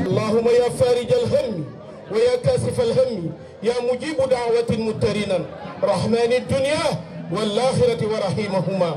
اللهم يا فارج الهم ويا كاشف الهم يا مجيب دعوة مضطرين رحمن الدنيا والآخرة ورحيمهما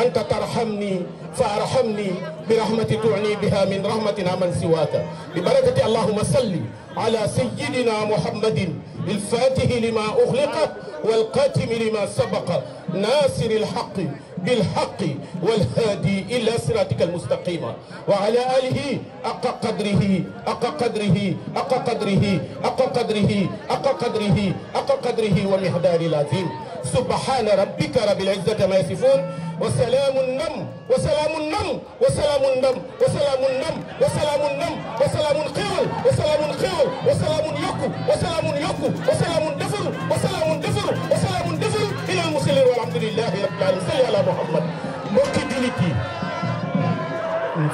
أنت ترحمني فارحمني برحمة تعني بها من رحمة من سواك ببركة اللهم صل على سيدنا محمد الفاتح لما أغلق والقاتم لما سبق ناصر الحق بالحق والهادي إلى صراطك المستقيم وعلى آله أق قدره أق قدره أق قدره أق قدره أق قدره أق قدره ومقدار العظيم سبحان ربك رب العزة ما يصفون وسلام النم وسلام النم وسلام النم وسلام النم وسلام النم وسلام القول وسلام القول وسلام يكو وسلام يكو وسلام دفر وسلام دفر وسلام دفر إلى المسلمين والحمد لله رب العالمين صل على محمد mbokki jullit yi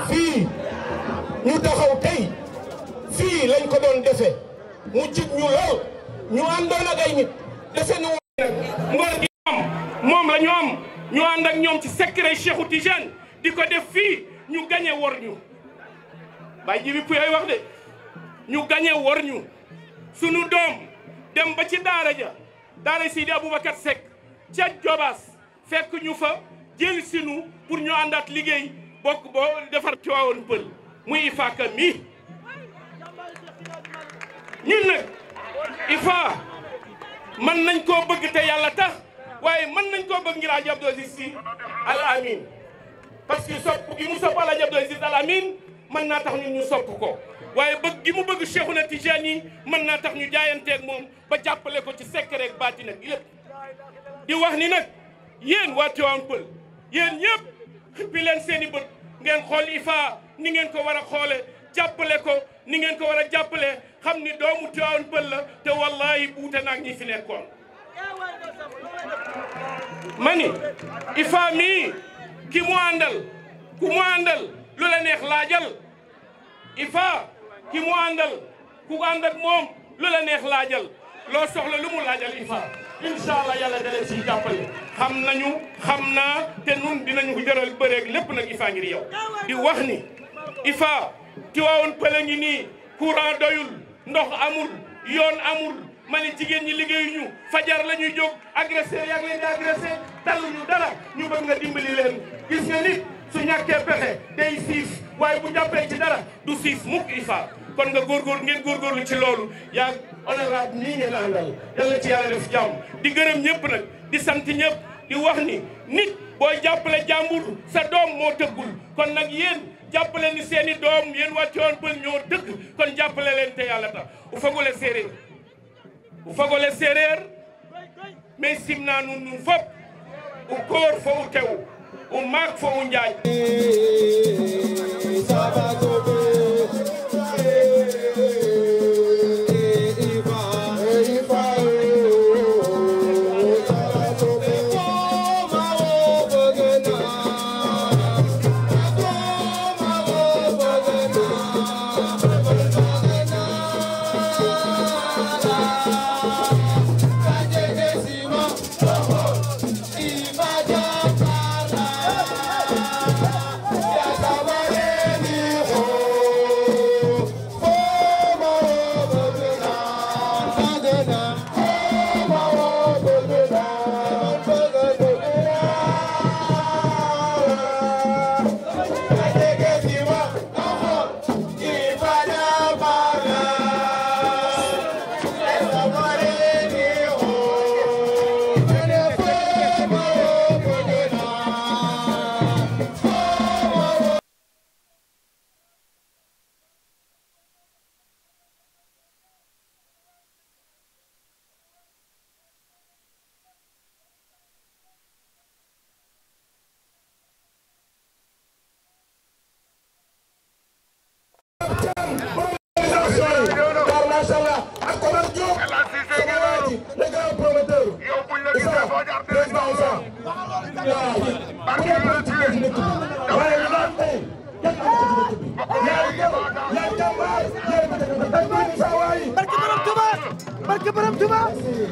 fii ñu taxaw tey fii lañ ko doon defe mu jig ñu lool ñu àndoon ak ay nit defe nu ngor gi moom la ñu am ñu ànd ak ñoom ci secret Cheikhou Tidiane di ko def fii ñu gañe wor ñu Baye Djibi Pouye wax de ñu gañe wor ñu sunu doom dem ba ci daara ja daara Seydi Aboubacar Seck ca Jobaas fekk ñu fa jël sinu pour ñu àndaat liggéey bokk boo defar Tivaouane Peulh muy IFA ka mi ñun nag IFA mën nañ koo bëgg te yàlla tax waaye mën nañ koo bëgg ngir Hadji Abdou Aziz Sy Al Amine parce que sopp gi mu sopp Hadji Abdou Aziz Al Amine mën naa tax ñun ñu sopp ko waaye bëgg gi mu bëgg Cheikhouna Tidiane yi mën naa tax ñu jaayanteeg moom ba jàppale ko ci secret ak baatin ak lépp di wax ni nag yéen waa Tivaouane Peulh yéen ñëpp xippi leen seen i bët ngeen xool IFA ni ngeen ko war a xoole jàppale ko ni ngeen ko war a jàppale xam ni doomu Tivaouane Peulh la te wallahi buute naag ñi fi nekkoon mani IFA mii ki mu àndal ku mu àndal lu la neex laajal IFA ki mu àndal ku ànd ak moom lu la neex laajal loo soxla lu mu laajal IFA inshallah yàlla da leen siy jàppale xam nañu xam naa te nun dinañu ko jëral bëreeg lépp nag IFA ngir yow di wax ni IFA Tivaouane Peulh ngi nii courant doyul ndox amul yoon amul ma ne jigéen ñi liggéeyuñu fajar la ñuy jóg agressé yaa ngi leen di agressé taluñu dara ñu bëgg nga dimbali leen gis nga nit su ñàkkee pexe day siif waaye bu jàppee ci dara du siif mukk IFA kon nga góorgóor ngeen góorgóorlu ci loolu yaa honorable nii ngeen àndal yàlla ci yàlla def jàmm di gërëm ñëpp nag di sant ñëpp di wax ni nit booy jàppale jàmbur sa doom moo tëggul kon nag yéen jàppale ni seeni doom yéen waa Tivaouane Peulh ñoo dëgg kon jàppale leen te yàlla tax u fagole séeréer mais simna nun fop u koor fo u tew u maak fo u njaay Oh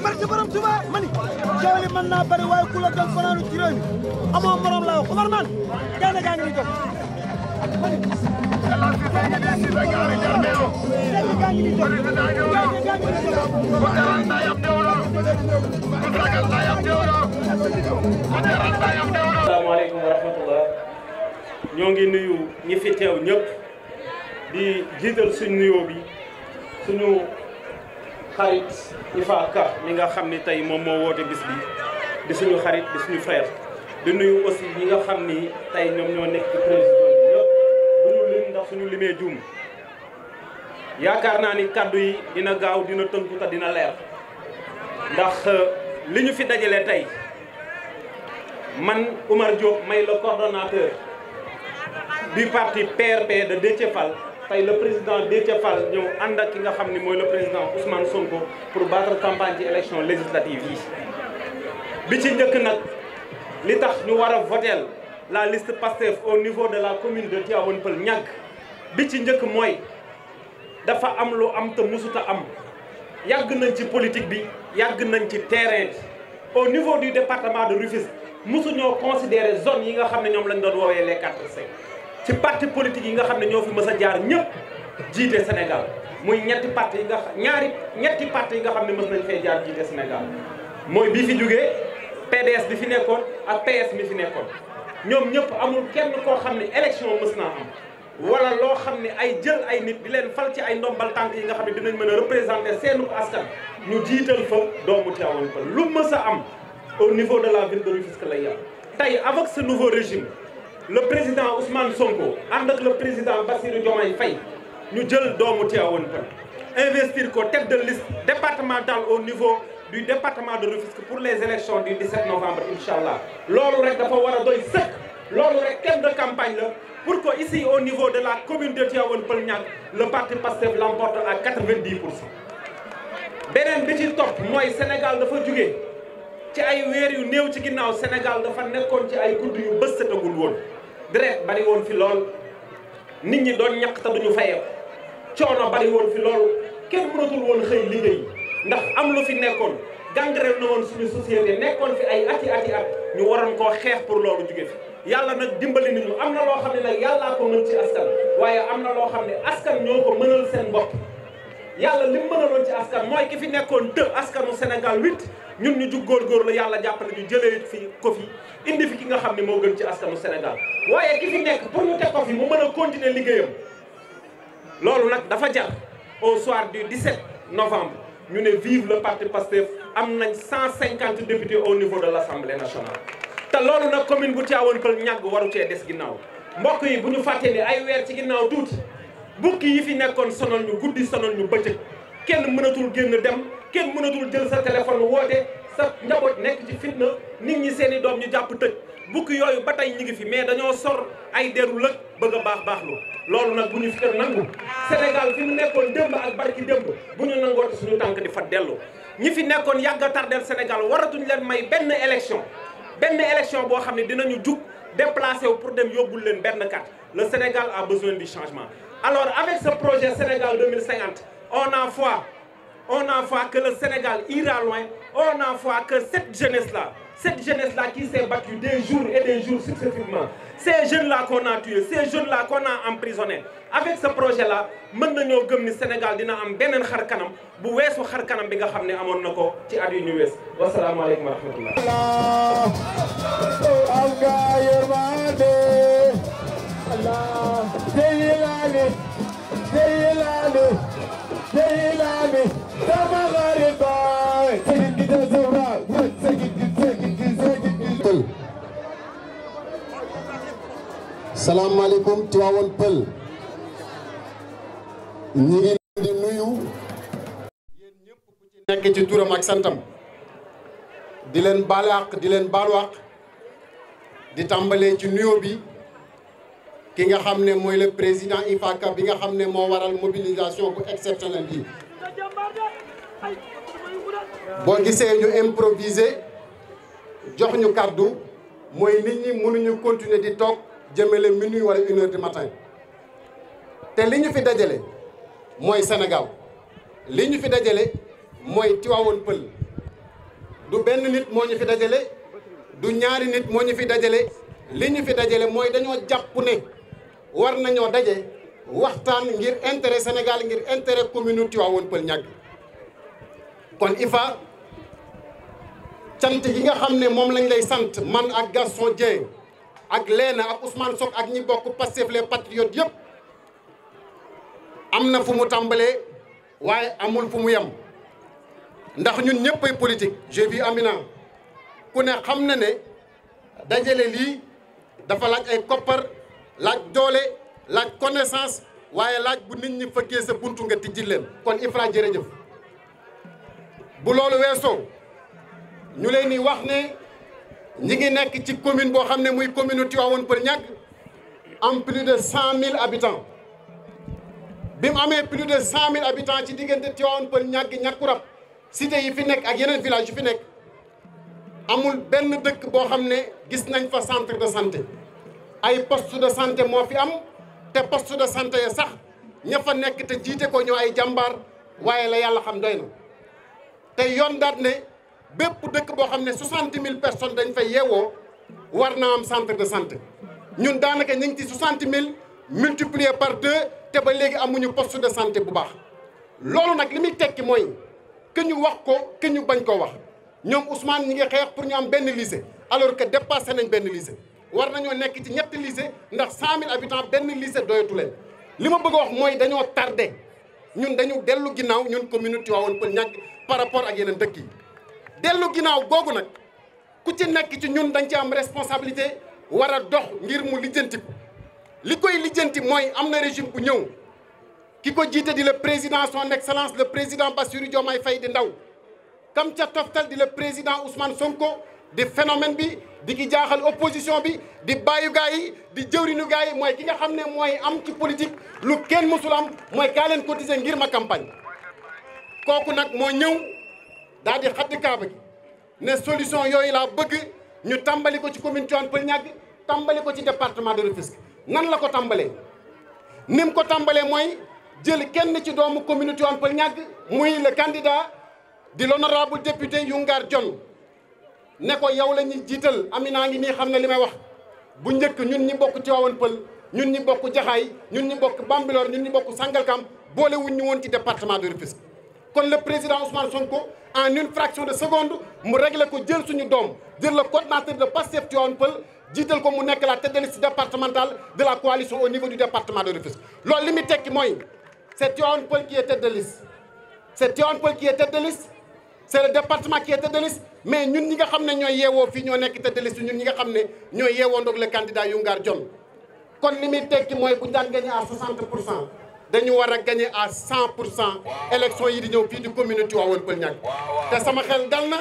barke borom Touba mani jawli mën naa bari waaye ku la doon fanaanu ci réew mi amoo morom la wax Omar man gaana gaa ngi ni jóg mani asalaamaaleykum wa rahmatullah ñoo ngi nuyu ñi fi teew ñëpp di jiital suñu nuyoo bi suñu xarit Ifa Ka mi nga xam ni tey moom moo woote bis bi di suñu xarit di suñu frère di nuyu aussi ñi nga xam ni tey ñoom ñoo nekk ci président bi yëpp duñu lim ndax suñu limee juum yaakaar naa ni kaddu yi dina gaaw dina tënku te dina leer ndax li ñu fi dajale tey man Oumar Diop may le coordonnateur du parti PRP de Déthié Fall tey le président Déthié Fall ñëw ànd ak ki nga xam ni mooy le président Ousmane Sonko pour battre campagne ci élection législative yi bi ci njëkk nag li tax ñu war a voter la liste Pastef au niveau de la commune de Tivaouane Peulh ñàgg bi ci njëkk mooy dafa am lu am te musuta am yàgg nañ ci politique bi yàgg nañ ci terrain bi au niveau du département de Rufisque musuñoo considérer zone yi nga xam ne ñoom lañ doon woowee les 4C ci parti politique yi nga xam ne ñoo fi mës a jaar ñëpp jiite Sénégal muy ñetti parti yi ñetti parti yi nga xam ne mës nañ fee jaar jiite Sénégal mooy bi fi jógee PDS bi fi nekkoon ak PS mi fi nekkoon ñoom ñëpp amul kenn koo xam ne élection mës naa am wala loo xam ne ay jël ay nit di leen fal ci ay ndombal tànk yi nga xam ne dinañ mën a représenter seenu askan ñu jiital fa doomu Tivaouane Peulh lu mës a am au niveau de la ville de Rufisque lay yam tey avec ce nouveau régime le président Ousmane Sonko ànd ak le président Bassirou Diomaye Faye ñu jël doomu Tivaouane Peulh investir ko tête de liste départementale au niveau du département de Rufisque pour les élections du 17 novembre inchallah loolu rek dafa war a doy sëkk loolu rek thème de campagne la pour que ici au niveau de la commune de Tivaouane Peulh Niaga le parti Pastef l'emporte à 90%. beneen bi ci topp mooy Sénégal dafa jugee ci ay weer yu néew ci ginnaaw Sénégal dafa nekkoon ci ay gudd yu bës setagul woon deret bari woon fi lool nit ñi doon ñàkk te duñu fayee coono bari woon fi lool kenn mënatul woon xëy liggéey ndax am lu fi nekkoon gangrène na woon suñu société nekkoon fi ay ati at ñu waroon koo xeex pour loolu jóge fi yàlla nag dimbali nañu am na loo xam ne nag yàllaa ko mën ci askan waaye am na loo xam ne askan ñoo ko mënal seen bopp yàlla li mu mënaloon ci askan mooy ki fi nekkoon askanu Sénégal 8 ñun ñu jug góorgóor la yàlla jàppale ñu jëlee fi ko fi indi fi ki nga xam ne moo gën ci askanu Sénégal waaye ki fi nekk pour ñu teg ko fi mu mën a continuer liggéeyam loolu nag dafa jar au soir du 17 novembre ñu ne vive le parti Pastef am nañ 150 députés au niveau de l'Assemblée nationale te loolu nag commune bu Tivaouane Peulh ñàgg waru cee des ginnaaw mbokk yi bu ñu fàttee ni ay weer ci ginnaaw tuuti bukki yi fi nekkoon sonal ñu guddi sonal ñu bëccëg kenn mënatul génn dem kenn mënatul jël sa téléphone woote sa njaboot nekk ci fitna nit ñi seeni doom ñu jàpp tëj bukki yooyu ba tey ñi ngi fi mais dañoo sor ay deru lëg bëgg a baaxlu loolu nag bu ñu fi kër nangu Sénégal fi mu nekkoon démb ak barki démb bu ñu nangooti suñu tànk di fa dellu ñi fi nekkoon yàgg a tardeel Sénégal waratuñ leen may benn élection boo xam ne dinañu jug déplacé wu pour dem yóbbul leen benn carte le Sénégal a besoin du changement alors avec ce projet Sénégal 2050 on a foi que le Sénégal ira loin on a foi que cette jeunesse là qui s'est battue des jours et des jours successivement ces jeunes là qu'on a tués ces jeunes là qu'on a emprisonnés avec ce projet là mën nañoo gëm ni Sénégal dina am beneen xar kanam bu weesu xar kanam bi nga xam ne amoon na ko ci at yu ñu wees wasalaamaaleykum wa salaamaaleykum Tivaouane Peulh ñi ngi leen di nuyu yéen ñëpp ku ci nekk ci turam ak santam di leen baal àq di leen baalu àq di tàmbalee ci nuyoo bi ki nga xam ne mooy le président Ifa Ka bi nga xam ne moo waral mobilisation bu exceptionnelle bi boo gisee ñu improviser jox ñu kàddu mooy nit ñi mënuñu continuer di toog jëmale minuit wala 1 heure du matin te li ñu fi dajale mooy Sénégal li ñu fi dajale mooy Tivaouane Peulh du benn nit moo ñu fi dajale du ñaari nit moo ñu fi dajale li ñu fi dajale mooy dañoo jàpp ne war nañoo daje waxtaan ngir intérêt Sénégal ngir intérêt commune Tivaouane Peulh Niaga kon IFA cant gi nga xam ne moom lañ lay sant man ak Gaston Dieng ak Léna ak Ousmane Sock ak ñi bokk Pastef les patriotes yëpp am na fu mu tàmbalee waaye amul fu mu yem ndax ñun ñëpp ay politique j'ai vu Amina ku ne xam na ne dajale lii dafa laaj ay koppar laaj doole laaj connaissance waaye laaj bu nit ñi fëggee sa buntu nga tijji leen kon IFRA jërëjëf bu loolu weesoo ñu leen di wax ne ñi ngi nekk ci commune boo xam ne muy commune Tivaouane Peulh Niaga am plus de 100 000 habitants bi mu amee plus de 100 000 habitants ci diggante Tivaouane Peulh Niaga Niakoulrab cité yi fi nekk ak yeneen village yu fi nekk amul benn dëkk boo xam ne gis nañ fa centre de santé ay poste de santé moo fi am te poste de santé ya sax ña fa nekk te jiite ko ñoo ay jàmbaar waaye la yàlla xam doy na te yoon daat ne bépp dëkk boo xam ne 60 000 personnes dañ fay yeewoo war na am centre de santé ñun daanaka ñu ngi ci 60 000 multiplié par 2 te ba léegi amuñu poste de santé bu baax loolu nag li muy tekki mooy que ñu wax ko que ñu bañ koo wax ñoom Ousmane ñi ngi xeex pour ñu am benn lycée alors que dépassé nañ benn lycée war nañoo nekk ci ñetti lycée ndax 100 000 habitants benn lycée doyatu leen li ma bëgg a wax mooy dañoo tardé ñun dañu dellu ginnaaw ñun commune Tivaouane Peulh Niaga par rapport ak yeneen dëkk yi dellu ginnaaw googu nag ku ci nekk ci ñun dañ ci am responsabilité war a dox ngir mu lijjanti ko li koy lijjanti mooy am na régime bu ñëw ki ko jiite di le président son excellence le président Bassirou Diomaye Faye di ndaw kam ca toftal di le président Ousmane Sonko di phénomène bi di ki jaaxal opposition bi di bàyyu gaa yi di jëwriñu gaa yi mooy ki nga xam ne mooy am ci politique lu kenn mësul am mooy kaa leen cotiser ngir ma campagne kooku nag moo ñëw daal di xaddi kaaba gi ne solution yooyu laa bëgg ñu tàmbali ko ci commune Tivaouane Peulh Niaga tàmbali ko ci département de Rufisque nan la ko tàmbalee ni mu ko tàmbalee mooy jël kenn ci doomu commune Tivaouane Peulh Niaga muy le candidat di l'honorable député Youngar Dione ne ko yow la ñuy jiital Amina ngi nii xam ne li may wax bu njëkk ñun ñi bokk Tivaouane Peulh ñun ñi bokk Jaxaay ñun ñi bokk Bambilor ñun ñi bokk Sangalkam boole wuñ ñu woon ci département de Rufisque kon le président Ousmane Sonko en une fraction de seconde mu réglé ko jël suñu doom jël le coordinateur de Pastef Tivaouane Peulh jiital ko mu nekk la tête de liste départementale de la coalition au niveau du département de Rufisque loolu li muy tekki mooy c'est Tivaouane Peulh qui est tête de liste c'est Tivaouane Peulh qui est tête de liste c'est le département qui est tête de liste mais ñun ñi nga xam ne ñooy yeewoo fii ñoo nekk tête de liste ñun ñi nga xam ne ñooy yeewoo ndoog le candidat Youngar Dione kon li muy tekki mooy bu daan gagné à 60% dañu war a gagné à 100% élection yi di ñëw fii di commune Tivaouane Peulh Niaga te sama xel dal na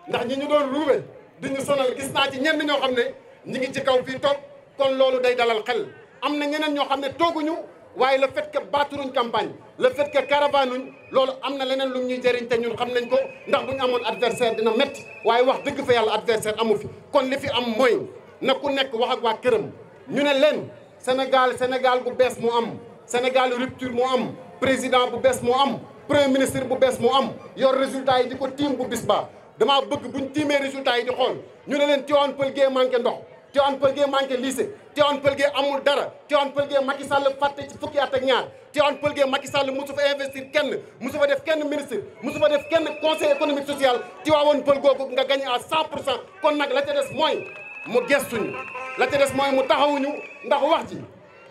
ndax ñi ñu doon ruube di ñu sonal gis naa ci ñenn ñoo xam ne ñi ngi ci kaw fii toog kon loolu day dalal xel am na ñeneen ñoo xam ne tooguñu waaye le fait que baaturuñ campagne le fait que caravanuñ loolu am na leneen lu ñuy jëriñ te ñun xam nañ ko ndax bu ñu amoon adversaire dina métti waaye wax dëgg fa yàlla adversaire amu fi kon li fi am mooy na ku nekk wax ak waa këram ñu ne leen Sénégal bu bees moo am Sénégal rupture moo am président bu bees moo am premier ministre bu bees moo am yor résultat yi di ko tiim bu bis ba damaa bëgg buñ tiimee résultat yi di xool ñu ne leen Tivaouane Peulh gee manqué ndox Tivaouane Peulh gee manqué lycée Tivaouane Peulh gee amul dara Tivaouane Peulh gee Macky Sall fàtte ci fukki at ak ñaar Tivaouane Peulh gee Macky Sall mosu fa investir kenn mosu fa def kenn ministre mosu fa def kenn conseil économique social Tivaouane Peulh googu nga gagné à 100% kon nag la ca des mooy mu gestuñu la ca des mooy mu taxawuñu ndax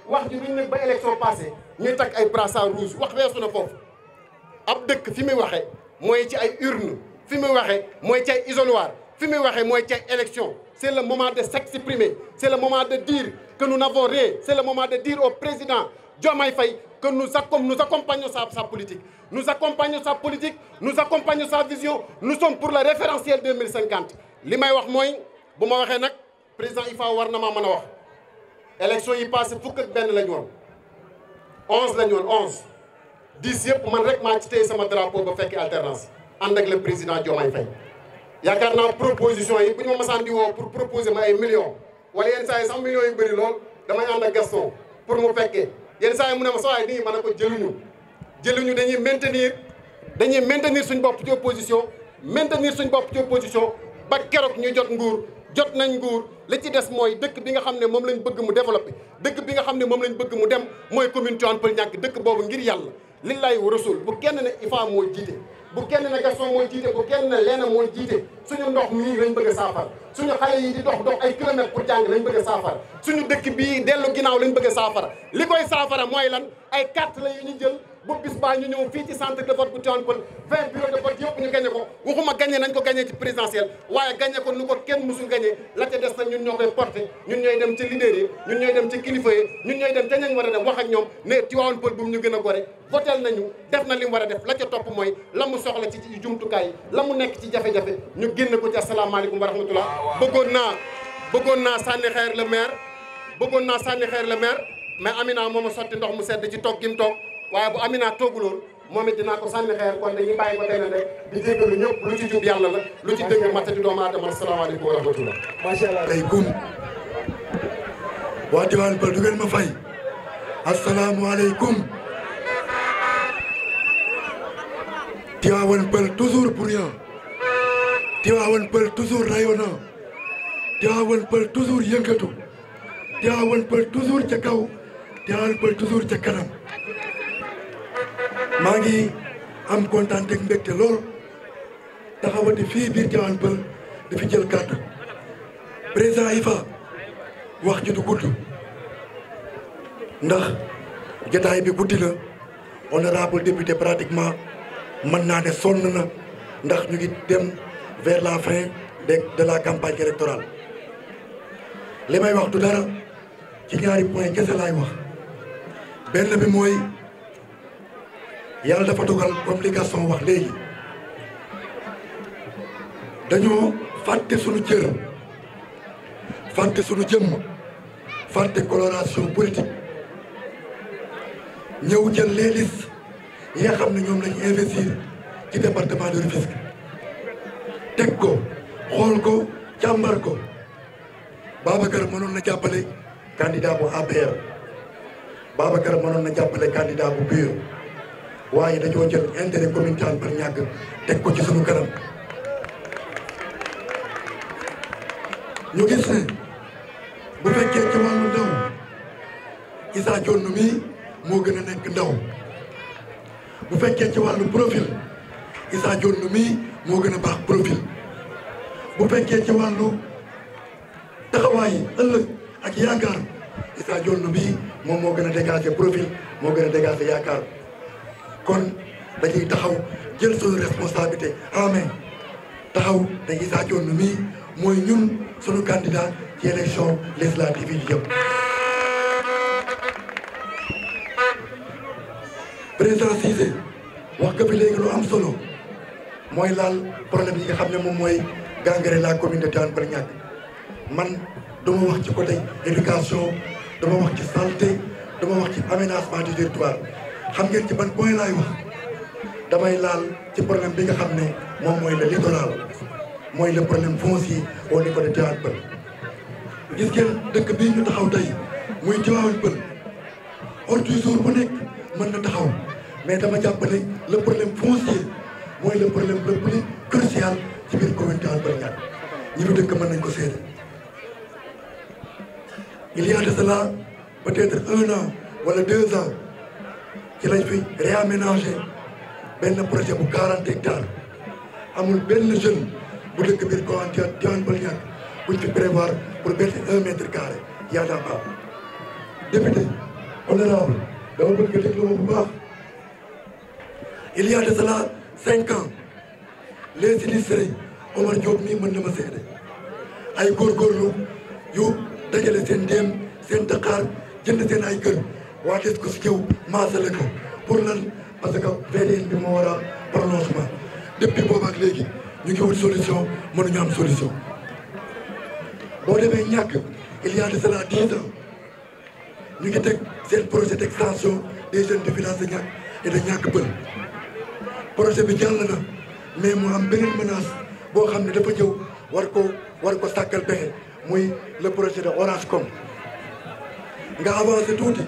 wax ji duñ nekk ba élection passée ñuy takk ay brassard rouge wax weesu na foofu ab dëkk fi muy waxee mooy ci ay urne fi muy waxee mooy ci ay isoloir fi muy waxee mooy ci ay élection c'est le moment de s'exprimer c'est le moment de dire que nous n'avons rien c'est le moment de dire au président Diomaye Faye que nous accompagnons sa politique nous accompagnons sa politique nous accompagnons sa vision nous sommes pour le référentiel 2050 li may wax mooy bu ma waxee nag président IFA war na maa mën a wax élection yi passé fukk ak benn lañu woon 11 lañu woon 11 10 yëpp man rek maa ci téye sama drapeau ba fekk alternance ànd ak le président Diomaye Faye yaakaar naa proposition yi bu ñu ma masaan di woo pour proposer ma ay millions wala yenn saa yi sax millions yu bëri lool damay ànd ak Gaston pour mu fekkee yenn saa yi mu ne ma sawaay nii ma ne ko jëluñu dañuy maintenir suñ bopp ci opposition ba keroog ñu jot nañ nguur li ci des mooy dëkk bi nga xam ne moom lañ bëgg mu développé dëkk bi nga xam ne moom lañ bëgg mu dem mooy commune Tivaouane Peulh Niaga dëkk boobu ngir yàlla lillahi wa rasul bu kenn ne IFA moo jiite bu kenn ne Gaston moo jiite bu kenn ne Léna moo jiite suñu ndox mii lañ bëgg a saafara suñu xale yi di dox ay kilomètres pour jàng lañ bëgg a saafara suñu dëkk bii dellu ginnaaw lañ bëgg a saafara li koy saafara mooy lan ay carte la yu ñu jël bu bis baa ñu ñëw fii ci centre de vote bu Tivaouane Peulh 20 bureaux de vote yëpp ñu gagné ko waxuma gagné nañ ko gagné ci présidentielle waaye gagné ko nu ko kenn musul gagné la ca des nag ñun ñoo koy porté ñun ñooy dem ci leader yi ñun ñooy dem ci kilifa yi ñun ñooy dem ca ñañ war a dem wax ak ñoom ne Tivaouane Peulh bu mu ñu gën a gore votel nañu def na li mu war a def la ca topp mooy la mu soxla ci jumtukaay la mu nekk ci jafe-jafe ñu génn ko ci asalaamaaleykum wa rahmatullah bëggoon naa sànni xeer le maire mais Amina moo ma sotti ndox mu sedd ci toog gi mu toog waaye bu Amina tooguloon moom it dinaa ko sànni xeer kon dañuy bàyyi ko tey na rek di jéggalu ñëpp lu ci jub yàlla la lu ci dëgg matati doomu aadama asalaamaaleykum wa rahmatullah macha allah aleykum waa Tivaouane Peulh du ngeen ma fay asalaamualeykum Tivaouane Peulh toujours bruyant Tivaouane Peulh toujours rayonnant Tivaouane Peulh toujours yëngatu Tivaouane Peulh toujours ca kaw Tivaouane Peulh toujours ca kanam maa ngi am kontaan ak mbégte lool taxawati fii biir Tivaouane Peulh di fi jël kàddu président IFA wax ji du gudd ndax jotaay bi guddi na honorable député pratiquement mën naa ne sonn na ndax ñu ngi dem vers la fin de la campagne électorale li may wax du dara ci ñaari point kese laay wax benn bi mooy yàlla dafa dogal comme li Gaston wax léegi dañoo fàtte suñu cër fàtte suñu jëmm fàtte coloration politique ñëw jël les listes yi nga xam ne ñoom lañu investir ci département de Rufisque teg ko xool ko càmbar ko Babacar mënoon na jàppale candidat bu APR Babacar mënoon na jàppale candidat bu PUR waaye dañoo jël intérêt commune Tivaouane Peulh Niaga teg ko ci sunu kanam ñu gis ne bu fekkee ci wàllu ndaw Issa Dione mi moo gën a nekk ndaw bu fekkee ci wàllu profil Issa Dione mi moo gën a baax profil bu fekkee ci wàllu taxawaay ëllëg ak yaakaar Issa Dione bi moom moo gën a dégager profil moo gën a dégager yaakaar kon dañuy taxaw jël suñu responsabilité en main taxaw te Issa Dione mi mooy ñun suñu candidat ci élection législative yi yëpp. président Cissé wax nga fi léegi lu am solo mooy laal problème yi nga xam ne moom mooy gangréner la commune de Tivaouane Peulh Niaga man dama wax ci côté éducation dama wax ci santé dama wax ci aménagement du territoire xam ngeen ci ban point laay wax damay laal ci problème bi nga xam ne moom mooy le littoral mooy le problème foncier au niveau de Tivaouane Peulh gis ngeen dëkk bii ñu taxaw tey muy Tivaouane Peulh ordre du jour bu nekk mën na taxaw mais dama jàpp ne le problème foncier mooy le problème le plus crucial ci biir commune Tivaouane Peulh Niaga ñi fi dëkk mën nañ ko seede il y a de cela peut-être 1 an wala 2 ans ci lañ fi réaménager benn projet bu 40 hectares amul benn jeune bu dëkk biir commune Tivaouane Peulh Niaga buñ fi prévoir pour benn 1 mètre carré y a pas député honorable dama bëgg nga déglu ma bu baax il y a de cela 5 ans les sinistrés Omar Diop mii mën na ma seede ay góorgóorlu yu dajale seen déem seen daqaar jënd seen ay kër waa des ko si jëw maasale ko pour lan parce que VDN bi moo war a prolongement depuis boobu ak léegi ñu ngi wut solution mënuñu am solution boo demee ñàkk il y a de cela 10 ans ñu ngi teg seen projet d'extension des jeunes du village de Niaga et de Niaga Peulh projet bi jàll na mais mu am beneen menace boo xam ne dafa ñëw war ko sàkkal pexe muy le projet de Orascom nga avancé tuuti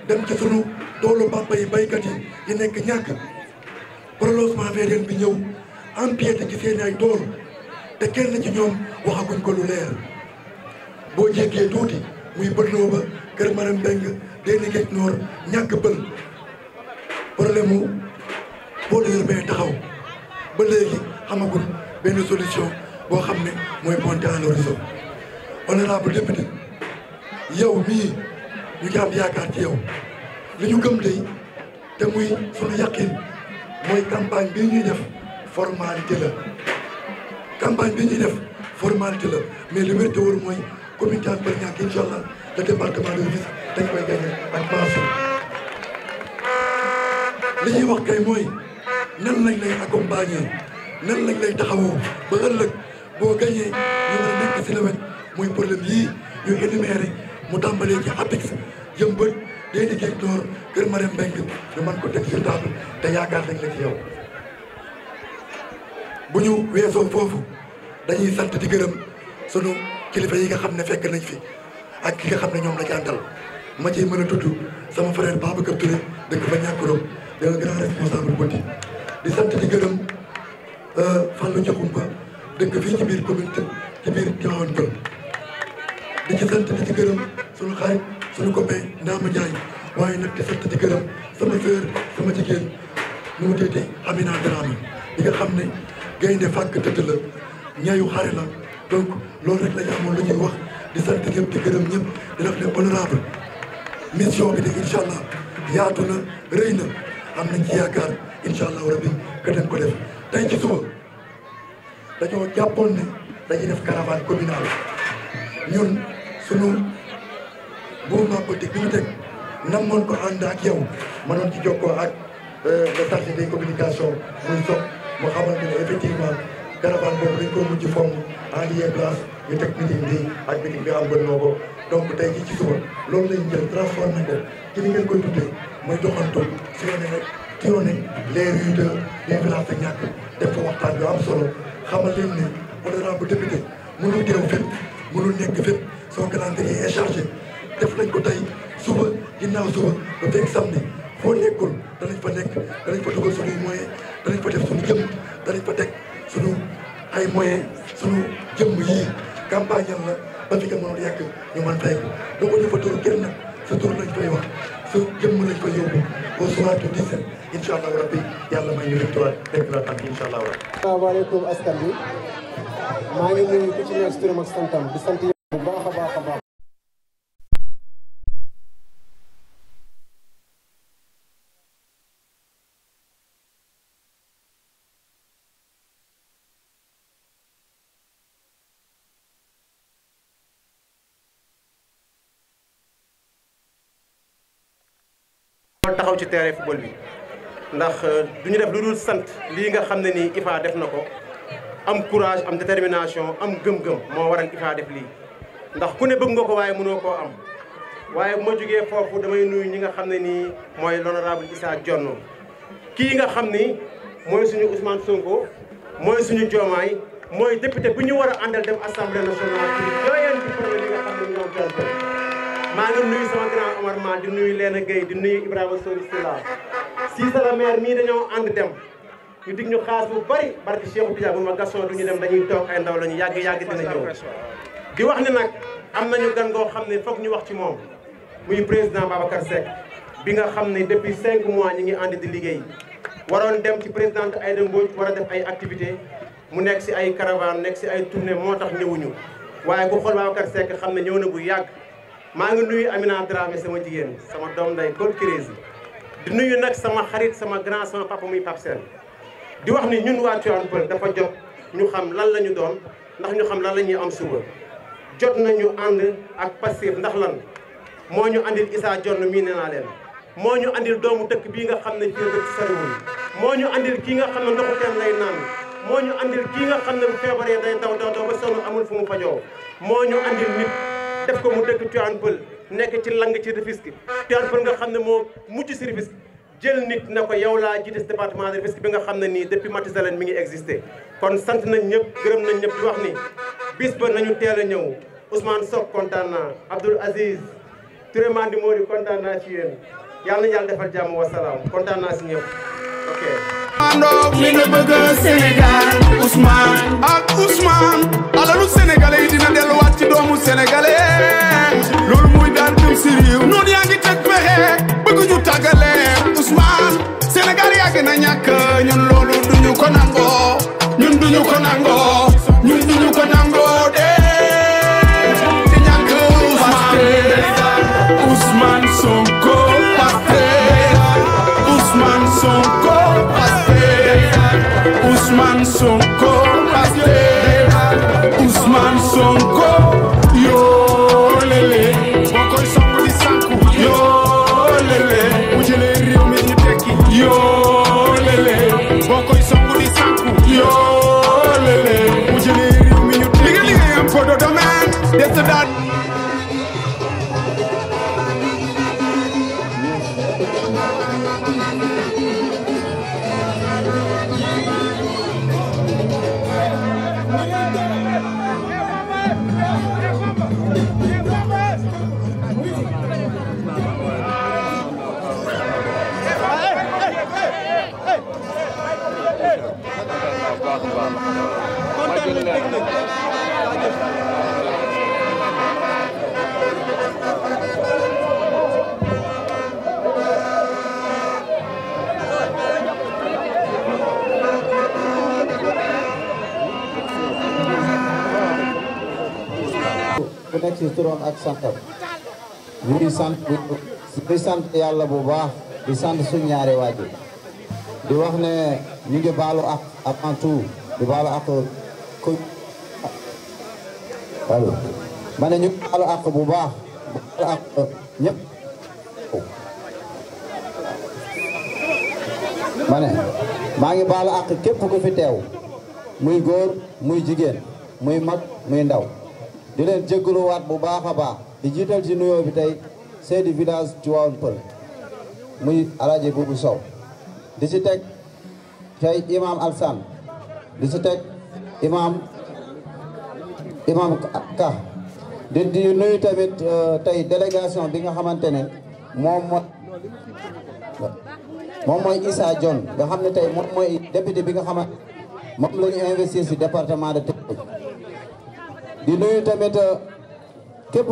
dem ci sunu toolu papa yi baykat yi nekk ñàkk prolongement VDN bi ñëw empiété ci seen ay tool te kenn ci ñoom waxaguñ ko lu leer boo jéggee tuuti muy bënnoo ba Kër Maram Mbeng Déni Géej Noor ñàkk bël problème mu pôle urbain taxaw ba léegi xamagul benn solution boo xam ne mooy pointé à l'horizon honorable député yow mii ñu ngi am yaakaar ci yow li ñu gëm day te muy sunu yaqin mooy campagne bii ñuy def formalité la campagne bii ñuy def formalité la mais li wér te wóor mooy commune Hann Bel-Niack incha allah le département de Rufisque dañ koy gagné ak pension li ñuy wax kay mooy nan lañ lay accompagner nan lañ lay taxawoo ba ëllëg boo gagné ñu war a nekk si la wet mooy problème yii ñu énuméré mu tàmbalee ci APIX Yeumbeul Déni Géej Noor Kër Maram Mbeng ñu mën ko teg sur table te yaakaar nañ la ci yow. bu ñu weesoo foofu dañuy sant di gërëm sunu kilifa yi nga xam ne fekk nañ fi ak ki nga xam ne ñoom la ñu àndal ma ciy mën a tudd sama frère Babacar Touré dëkk ba Niakoulrab di un grand responsable politique di sant di gërëm Fallou Diakhoumpa dëkk fii ci biir commune ci biir Tivaouane Peulh di ci sant di ci gërëm sunu xarit sunu copain Ndama Ndiaye waaye nag di sant di gërëm sama sœur sama jigéen nu mu teetee Amina Dramé di nga xam ne gaynde fàkk tëdd la ñayu xare la donc loolu rek la ñu amoon lu ñuy wax di sant ñëpp di gërëm ñëpp di def ne honorable mission bi de incha allah yaatu na rëy na am nañ ci yaakaar incha allah rabbi que dañ ko def tey ci suba dañoo jàppoon ne dañuy def caravane communale ñun sunu mouvement politique bi ñu teg namoon ko ànd ak yow mënoon ci jokkoo ak le chargé des communications muy soog moo xamante ne effectivement caravane boobu dañ ko mujj fomm en lieu place ñu teg meeting bi ak meeting bi am bënnoo ko donc tey jii ci suba loolu lañ jël transformé ko ci li ngeen koy tuddee mooy doxantu sillonné les rues des villages de Niack def fa waxtaan yu am solo xamal leen ne honorable député mënul teew fépp mënul nekk fépp son calendrier est chargé def nañ ko tey suba ginnaaw suba ba fekk samedi foo nekkul danañ fa nekk danañ fa dugal suñuy moyens danañ fa def suñu jëm danañ fa teg suñu ay moyens suñu jëmm yii campagne la ba fi nga mënul yàgg ñu mën fay donc ñu fa tur kenn sa tur lañ fay wax sa jëmm lañ fa yóbbu au soir du 17 incha allah rabbi yàlla may ñu victoire nekk la tànk incha allah rabbi. asalaamaaleykum askan bi maa ngi nuyu ku ci nekk si turam ak santam di sant bu baax a baax a baax. taxaw ci terrain football bi ndax du ñu def lu dul sant lii nga xam ne nii IFA def na ko am courage am détermination am gëm-gëm moo waral IFA def lii ndax ku ne bëgg nga ko waaye mënoo koo am waaye bu ma jógee foofu damay nuyu ñi nga xam ne nii mooy l'honorable Issa Dione kii nga xam ni mooy suñu Ousmane Sonko mooy suñu Diomaye mooy député bu ñu war a àndal dem assemblée nationale ci jooyeen ci problème yi nga xam ne ñoo jàll maa ngi nuyu sama grand Omar Ma di nuyu Léna Gueye di nuyu Ibrahima Sori Sila Cissé la maire mii dañoo ànd dem ñu dig ñu xaas bu bari barke Cheikhou Tidiane bu ma Gaston du ñu dem dañuy toog ay ndaw lañu yàgg dina ñëw di wax ne nag am nañu gan goo xam ne foog ñu wax ci moom muy président Babacar Seck bi nga xam ne depuis 5 mois ñi ngi ànd di liggéey waroon dem ci présidente Aïda Mbodj war a def ay activité mu nekk si ay caravane nekk si ay tournée moo tax ñëwuñu waaye ku xool Babacar Seck xam ne ñëw na bu yàgg maa ngi nuyu Amina Dramé sama jigéen sama doom nday Gold Crazy di nuyu nag sama xarit sama grand sama papa muy Pape Sène di wax ni ñun waa Tivaouane Peulh dafa jot ñu xam lan la ñu doon ndax ñu xam lan la ñuy am suba jot nañu ànd ak Pastef ndax lan moo ñu andil Issa Dione mii nee naa leen moo ñu andil doomu dëkk bii nga xam ne fii dëkk soriwul moo ñu andil kii nga xam ne ndoxu teen lay naan moo ñu andil kii nga xam ne bu feebaree day daw ba sonn amul fu mu fajoo moo ñu andil nit def ko mu dëkk Tivaouane Peulh nekk ci lang ci Rufisque Tivaouane Peulh nga xam ne moo mujj si Rufisque jël nit ne ko yow laa jiite département de Rufisque bi nga xam ne nii depuis Mathusalem mi ngi existé kon sant nañ ñëpp gërëm nañ ñëpp di wax ni bis ba nañu teel a ñëw Ousmane Sock kontaan naa Abdoul Aziz Touré Mandi Modi kontaan naa ci yéen yàlla na yàlla defal jàmm wasalaam kontaan naa si ñëpp ok. mi nga bëgg Sénégal Ousmane ak Ousmane alalu sénégalais yi dina delluwaat ci doomu sénégalais loolu muy daal dem si réew noonu yaa ngi teg pexe bëgg ñu tàggale Ousmane Sénégal yàgg na ñàkk ñun loolu duñu ko nangoo ñun duñu ko nangoo ñun duñu ko nangoo de ñàkk Ousmane Sonko Ousmane Sonko Ousmane Sonko Ousmane Sonko yoo lele boo koy songu di sanku yoo lele bu jëlee réew mi ñu tekki yoo lele boo koy songu di sanku yoo lele bu jëlee réew mi ñu tekki liggéeyam pour le domaine des daal ku nekk ci turam ak santam ñu ngi sant yàlla bu baax di sant suñu ñaari waajur di wax ne ñu ngi baalu ak avant tout di baalu ak ko allo ma ne ñu ngi baalu ak bu baax baalu ak ñëpp ma ne maa ngi baalu ak képp ku fi teew muy góor muy jigéen muy mag muy ndaw di leen jégaluwaat bu baax a baax di jiital ci nuyoo bi tey chef du village Tivaouane Peulh muy Alaaji Buubu Sow di ci teg tey imam Alsan di ci teg imam Ka di nuyu tamit tey délégation bi nga xamante ne moom mooy Issa Dione nga xam ne tey moom mooy député bi nga xamante moom la ñu investir ci département de Tëngéej di nuyu tamit képp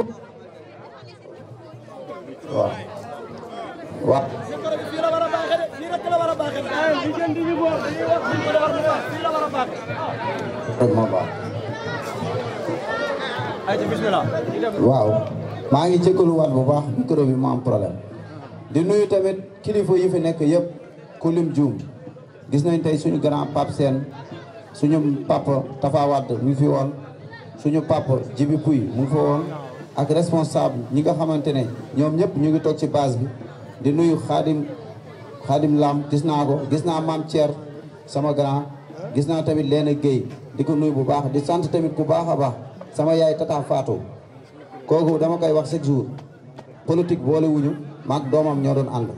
waaw waaw waaw maa ngi jégaluwaat bu baax micro bi mu am problème di nuyu tamit kilifa yi fi nekk yëpp ku lim juum gis nañ tey suñu grand Pape Sène suñu papa Tafa Wade mu fi woon suñu papa Djibi Pouy mu ngi fa woon ak responsable ñi nga xamante ne ñoom ñëpp ñu ngi toog ci base bi di nuyu Khadim Lam gis naa ko gis naa Mame Thier sama grand gis naa tamit Léna Guèye di ko nuyu bu baax di sant tamit ku baax a baax sama yaay Tata Fatou kooku dama koy wax chaque jour politique boole wuñu maag doomam ñoo doon ànd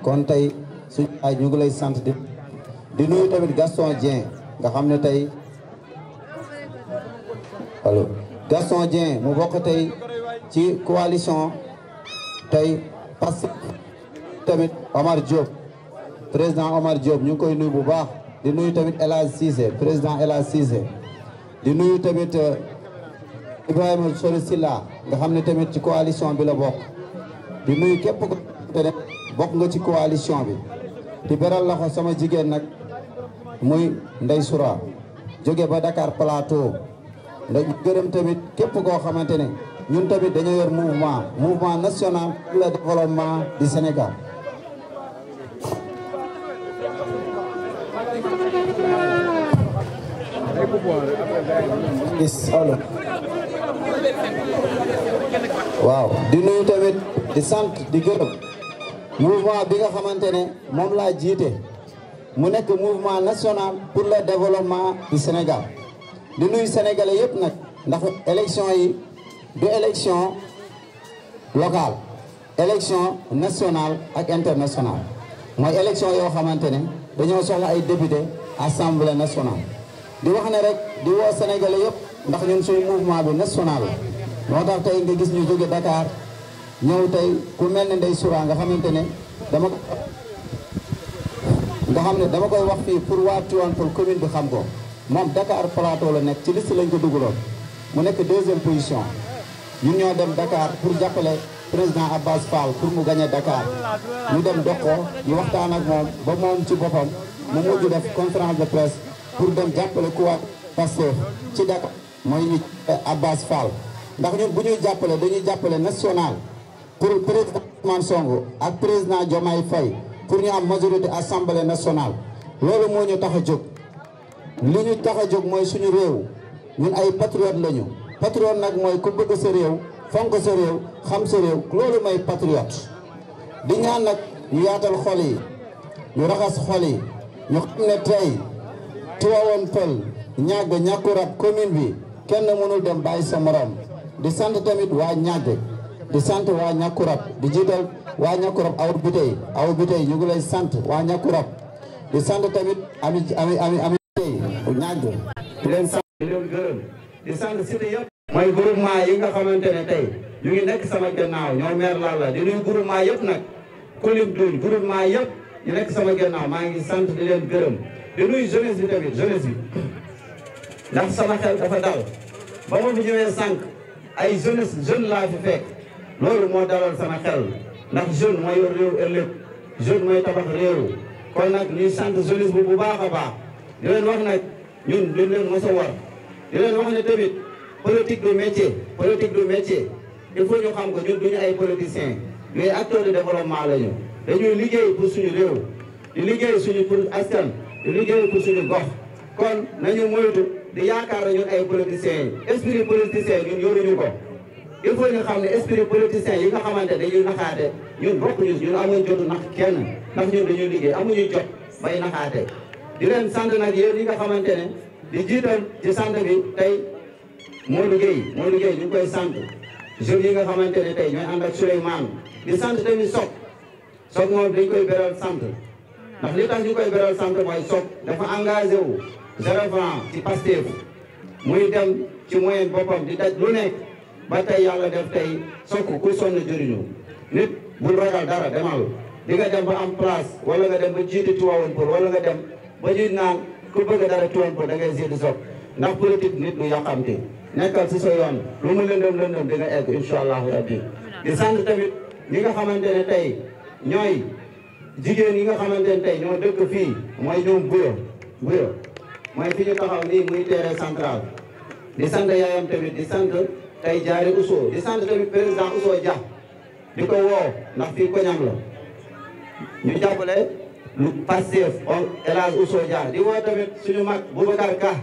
kon tey suñu yaay ñu ngi lay sant di nuyu tamit Gaston Dieng nga xam ne tey allo Gaston Dieng mu bokk tey ci coalition tey parce que tamit Omar Diop président Omar Diop ñu ngi koy nuyu bu baax di nuyu tamit El Hadj Cissé président El Hadj Cissé di nuyu tamit Ibrahima Sori Silla nga xam ne tamit ci coalition bi la bokk di nuyu képp ko te bokk nga ci coalition bi di beral loxo sama jigéen nag muy Ndey Soura jóge ba Dakar Plateau ndax gërëm tamit képp koo xamante ne ñun tamit dañoo yor mouvement national pour le développement du Sénégal. waaw di nuyu tamit di sant di gërëm mouvement bi nga xamante ne moom laa jiite mu nekk mouvement national pour le développement du Sénégal. di nuyu sénégalais yëpp nag ndax élection yi du élection locale élection nationale ak internationale mooy élection yoo xamante ne dañoo soxla ay député assemblée nationale. di wax ne rek di woo Sénégalais yëpp ndax ñun suñu mouvement bi national la moo tax tey nga gis ñu jóge Dakar ñëw tey ku mel ne Ndeye Soura nga xamante ne dama koy wax fii pour waa Tivaouane Peulh commune bi xam ko moom Dakar Plateau la nekk ci liste lañ ko dugaloon mu nekk 2e position ñun ñoo dem Dakar pour jàppale président Abbas Fall pour mu gagné Dakar ñu dem dox ko ñu waxtaan ak moom ba moom ci boppam mu mujj def conférence de presse pour dem jàppale ku waa Pastef ci Dakar mooy ñu Abbas Fall ndax ñun bu ñuy jàppale dañuy jàppale national pour président Ousmane Sonko ak président Diomaye Faye pour ñu am majorité assemblée nationale loolu moo ñu tax a jóg li ñu tax a jóg mooy suñu réew ñun ay patriote lañu patriote nag mooy ku bëgg sa réew fonk sa réew xam sa réew loolu mooy patriote di ñaan nag ñu yaatal xol yi ñu raxas xol yi ñu xam ne tey Tivaouane Peulh ñàgg ñàkkurab commune bi kenn mënul dem bàyyi sa morom di sant tamit waa ñàgg di sant waa ñàkkurab di jiital waa ñàkkurab aw bitey ñu ngi lay sant waa ñàkkurab di sant tamit ami bitey ñàgg di leen sant di leen gërëm di sant cité yëpp mooy groupement yi nga xamante ne tey ñu ngi nekk sama gannaaw ñoo meer Lalla di nuyu groupement yëpp nag kulim duñ groupement yëpp ñu nekk sama gannaaw maa ngi sant di leen gërëm di nuyu jeunesse bi tamit jeunesse bi ndax sama xel dafa dal ba ma fi ñëwee sànq ay jeune laa fi fekk loolu moo dalal sama xel ndax jeune mooy yor réew ëllëg jeune mooy tabax réew kon nag ñuy sant jeunesse bi bu baax a baax di leen wax nag ñun duñ leen mos a war di leen wax ne tamit politique du métier il faut ñu xam ko ñun duñu ay politiciens mais acteurs de développement lañu dañuy liggéey pour suñu réew di liggéey suñu pour askan di liggéey pour suñu gox kon nañu moytu di yaakaar ñun ay politiciens yi esprit politicien ñun yoruñu ko il faut ñu xam ne esprit politicien yi nga xamante dañuy naxaate ñun bokkuñu ñun amuñu jotu nax kenn ndax ñun dañuy liggéey amuñu jot bay naxaate di leen sant nag yéen yi nga xamante ne di jiital ci sant bi tey Modou Gueye ñu ngi koy sant jeunes yi nga xamante ne tey ñooy ànd ak Souleymane di sant tamit Sock moom dañ koy beral sant ndax li tax ñu koy beral sant mooy Sock dafa engagé wu 0 franc ci Pastef muy dem ci moyen boppam di daj lu nekk ba tey yàlla def tey Sock ku sonn jëriñu nit bul ragal dara demal di nga dem ba am place wala nga dem ba jiite Tivaouane Peulh wala nga dem ba jiit naan ku bëgg dara Tivaouane Peulh da ngay jiite Sock ndax politique nit du yàqamti nekkal si sa yoon lu mu lëndëm di nga egg incha allahu rabbi di sant tamit ñi nga xamante ne tey ñooy jigéen yi nga xamante ne tey ñoo dëkk fii mooy ñoom buyo mooy fi ñu taxaw nii muy terrain central di sant yaayam tamit di sant tey jaari Ousso di sant tamit président Ousso Dia di ko woo ndax fii koñam la ñu jàppale lu Pastef El Hadj Ousso Dia di woo tamit suñu mag Boubacar Ka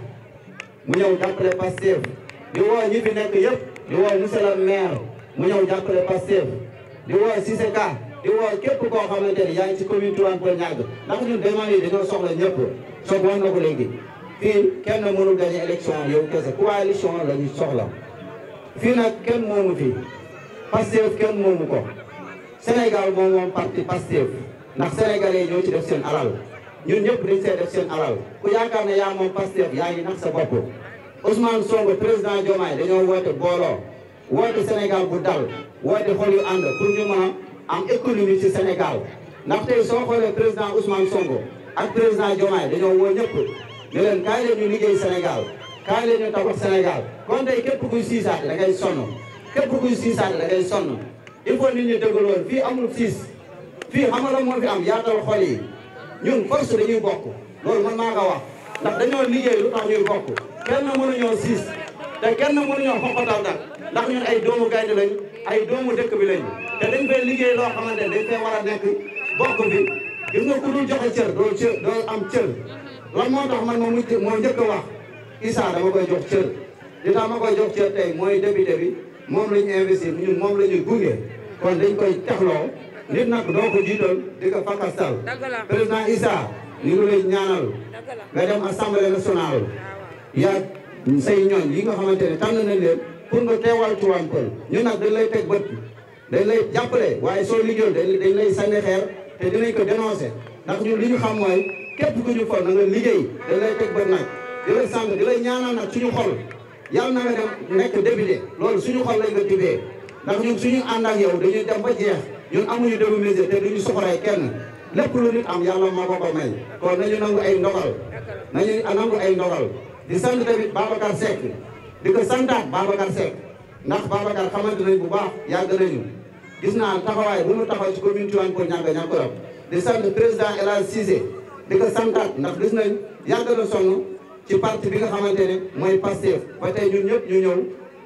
mu ñëw jàppale Pastef di woo ñi fi nekk yëpp di woo monsieur le maire mu ñëw jàppale Pastef di woo Cissé Ka di woo képp koo xamante ne yaa ngi ci commune Tivaouane Peulh Niaga ndax ñun demande yi dañoo soxla ñëpp Sock wax na ko léegi fii kenn mënul gagné élection yow kese coalition la ñu soxla fii nag kenn moomu fi Pastef kenn moomu ko Sénégal moom parti Pastef ndax sénégalais ñoo ci def seen alal ñun ñëpp dañ see def seen alal ku yaakaar ne yaa moom Pastef yaa ngi nax sa bopp Ousmane Sonko président Diomaye dañoo woote booloo woote Sénégal bu dal woote xol yu ànd pour ñu mën a am économie ci Sénégal ndax tey soo xoolee président Ousmane Sonko ak président Diomaye dañoo woo ñëpp ne leen kaay leen ñu liggéey Sénégal kaay leen ñu tabax Sénégal kon tey képp kuy siisaate da ngay sonn képp kuy siisaate da ngay sonn il faut nit ñi dëggaloon fii amul siis fii xam nga la moo fi am yaatal xol yi ñun force dañuy bokk loolu man maa ko wax ndax dañoo liggéey lu tax ñuy bokk kenn mënuñoo siis te kenn mënuñoo xoxotal nag ndax ñun ay doomu gaynde lañ ay doomu dëkk bi lañ te dañ fay liggéey loo xamante ne dañ fay war a nekk bokk bi gis nga ku dul joxe cër doo am cër lan moo tax man moo njëkk a wax Issa dama koy jox cër li tax ma koy jox cër tey mooy député bi moom la ñu investir ñun moom la ñuy gunge kon dañ koy taxloo nit nag doo ko jiital di ko fakastal président Issa ñu ngi lay ñaanal nga dem assemblée nationale yaa say ñooñ yi nga xamante ne tànn nañ leen pour nga teewal Tivaouane Peulh ñun nag dañ lay teg bët dañ lay jàppale waaye soo liggéeyul dañ lay sànni xeer te dinañ ko dénoncer ndax ñun li ñu xam mooy képp ku ñu fal na nga liggéey da lay teg ba nag di lay sant di lay ñaanal nag suñu xol yàlla na nga dem nekk député loolu suñu xol lañ nga tibbee ndax ñun suñu ànd ak yow dañuy dem ba jeex ñun amuñu démisé te duñu soxoree kenn lépp lu nit am yàlla moo ko ko may kon nañu nangu ay ndogal nañu nangu ay ndogal di sant tamit Babacar Seck di ko santaat Babacar Seck ndax Babacar xamante nañ bu baax yàgg nañu gis naa taxawaay bu mu taxaw ci commune Tivaouane Peulh Niaga Niakoulrab di sant président El Hadj Cissé di ko santaat ndax gis nañ yàgg na sonn ci parti bi nga xamante ne mooy Pastef ba tey ñun ñëpp ñu ñëw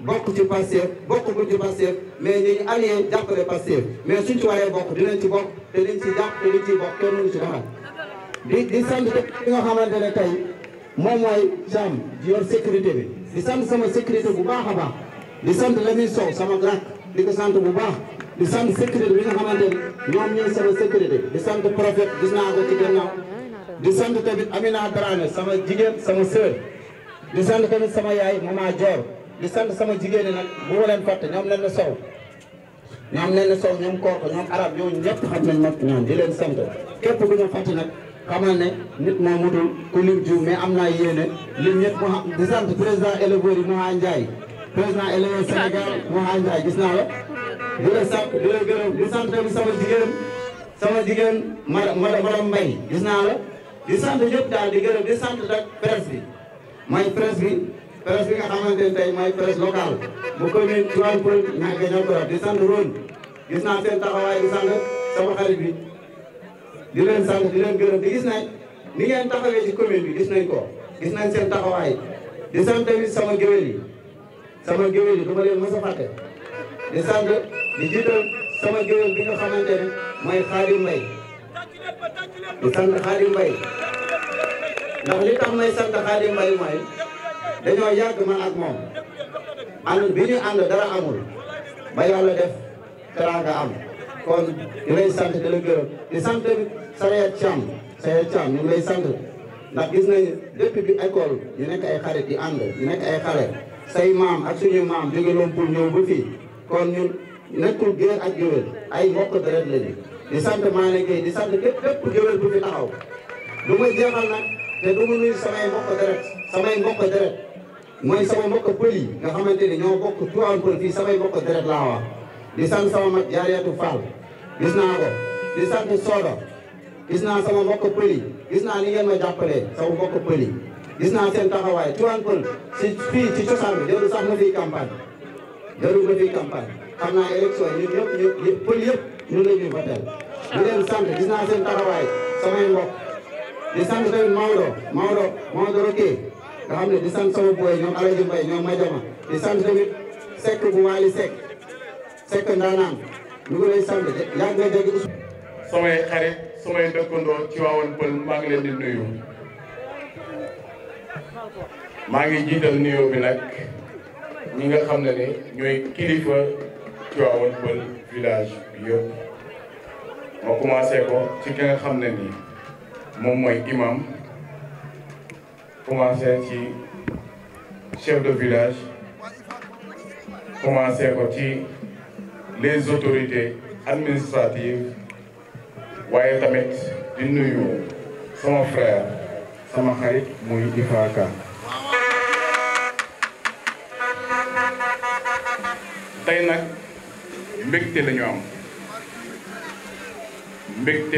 bokk ci Pastef bokk bu ci Pastef mais ñu allié jàppale Pastef mais suñ ci waree bokk dinañ ci bokk te liñ ci jàpp te liñ ci bokk kenn mënu ci dara di sant ki nga xamante ne tey moom mooy Thiam di yor sécurité bi di sant sama sécurité bu baax a baax di sant Lamine Sow sama grand di ko sant bu baax di sant sécurité bi nga xamante ne ñoom ñooy sama sécurité di sant prophète gis naa ko ci gannaaw di sant tamit Amina Dramé sama jigéen sama sœur di sant tamit sama yaay Mama Dior di sant sama jigéen ñi nag bu ma leen fàtte ñoom leen na sow ñoom kooko ñoom arab ñooñu ñëpp xam nañ mag ñoom di leen sant képp ku ñu fàtte nag xamal ne nit moo mutul ku lim jiw mais am naa yéene lim ñëpp mu xam di sant président éleveurs yi Mouha Ndiaye président éleveur Sénégal Mouha Ndiaye gis naa la di la sant di la gërëm di sant tamit sama jigéen madame Mbaye gis naa la di sant ñëpp daal di gërëm di sant nag presse bi mooy presse bi nga xamante ne tey mooy presse locale bu commune Tivaouane Peulh Niaga Niakoulrab di sant Rhone gis naa seen taxawaay di sant sama xarit bi di leen sant di leen gërëm di gis nañ ni ngeen taxawee ci commune bi gis nañ ko gis nañ seen taxawaay di sant tamit sama géwél yi du ma leen mës a fàtte di sant di jiital sama géwél bi nga xamante ne mooy Khadim Mbaye di sant Khadim Mbaye ndax li tax may sant Khadim Mbaye mooy dañoo yàgg man ak moom ànd bi ñu ànd dara amul ba yàlla def teraanga am kon di lay sant di la gërëm di sant tamit Sayed Thiam ñu ngi lay sant ndax gis nañu depuis bi école ñu nekk ay xarit di ànd ñu nekk ay xale say maam ak suñu maam jóge loon pour ñëw ba fii kon ñun nekkul géer ak géwél ay mbokk deret lañu di sant Mané Gueye di sant képp géwél bu fi taxaw du ma jeexal nag te du ma nuyu samay mbokk deret mooy sama mbokk pël yi nga xamante ni ñoo bokk Tivaouane Peulh fii samay mbokk deret laa wax di sant sama mag Jaariyatu Fall gis naa ko di sant Soda gis naa sama mbokk pël yi gis naa ni ngeen ma jàppalee sama mbokk pël yi gis naa seen taxawaay Tivaouane Peulh si fii ci cosaan bi jarul sax na fiy campagne xam naa élection ñun ñëpp pël yëpp ñun la ñuy voté di leen sant gis naa seen taxawaay samay mbokk di sant tamit Maodo Roké nga xam ne di sant sama boy ñoom Alaji Mbaye ñoom Madiama di sant tamit Seck bu Waly Seck ndaanaan ñu ngi lay sant yàgg nga dégg samay xarit samay dëkkandoo ci Tivaouane Peulh maa ngi leen di nuyu maa ngi jiital nuyoo bi nag ñi nga xam ne ni ñooy kilifa Tivaouane Peulh village bi yëpp ma commencé ko ci ki nga xam ne ni moom mooy imam commencé ci chef de village commencé ko ci les autorités administratives waaye tamit di nuyu sama frère sama xarit muy Ifaka tey nag mbégte